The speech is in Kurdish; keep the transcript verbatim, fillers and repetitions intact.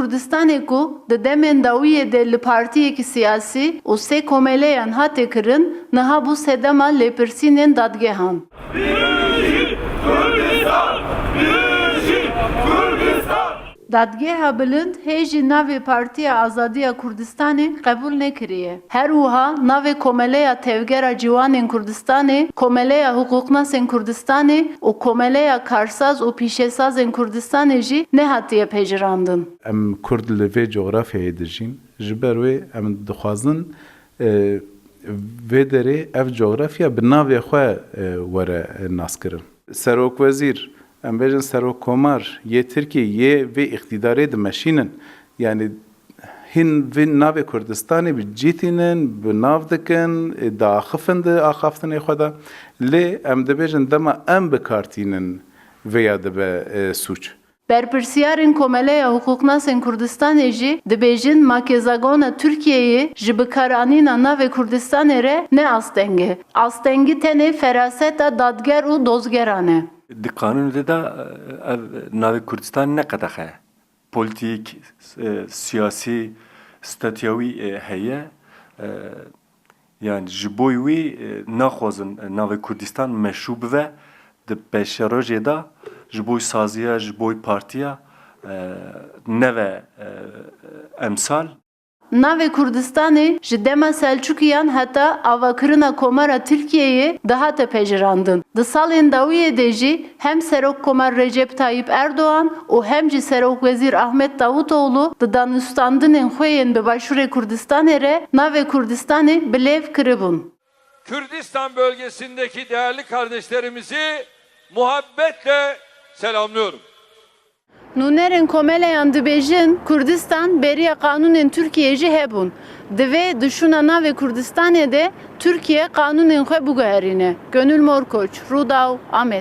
Kurdistanê ku di demên dawiyê de li partiyekî siyasî û sê komeleyan hate kirin, niha bû sedema lêpirsînên dadgehan. Dadgeha Bilind hê jî navê Partiya Azadiya Kurdistanê qebûl nekiriye. Her wiha navê Komeleya Tevgera Ciwanên Kurdistanê, Komeleya Hiqûqnasên Kurdistanê û Komeleya Karsaz û Pîşesazên Kurdistanê jî nehatiye pejirandin. Em Kurd li vê cografyayê dijîn. Ji ber wê em dixwazin, e, vê derê ev cografya bi navê xwe, e, were, e, naskirin. Serokwezîr, em bêjin serokkomar yê Tirkiyê yê vê îqtîdarê dimeşînin. Yanî hîn vê navê Kurdistanê bi cî tînin, bi nav dikin, e, diaxifin di axaftinê xwe de. Lê em dibêjin dema em bi kar tînin vêya dibe, e, sûc. Berpirsiyarên Komeleya Hiqûqnasên Kurdistanê jî dibêjin makezagona Tirkiyeyê ji bikaranîna navê Kurdistanê re ne asteng e. Astengî tenê feraseta dadger û dozgeran e. Di qanûnê de, ev navê Kurdistan ne qedexe ye. Polîtîk, e, siyasî, statûya wî, e, heye. E, Yanî ji bo wî, e, naxwazin, e, navê Kurdistan meşrû bibe di pêşerojê de, ji bo saziya, ji bo partiya, e, neve, e, emsal. Navê Kurdistanê ji dema Selçukiyan heta avakirina Komara Tirkiyeyê dihate pejirandin. Di salên dawiyê de jî hem Serokkomar Recep Tayyip Erdoğan û hem jî Serokwezîr Ahmet Davutoğlu di danûstandinên xwe yên bi Başûrê Kurdistanê re navê Kurdistanê bi lêv kiribûn. Kürdistan bölgesindeki değerli kardeşlerimizi muhabbetle selamlıyorum. Nûnerên komeleyan dibêjin, Kurdistan beriya qanûnên Tirkiyê jî hebûn. Divê di şûna navê Kurdistanê de Tirkiye qanûnên xwe biguherîne. Gönül Morkoç, Rûdaw, Amed.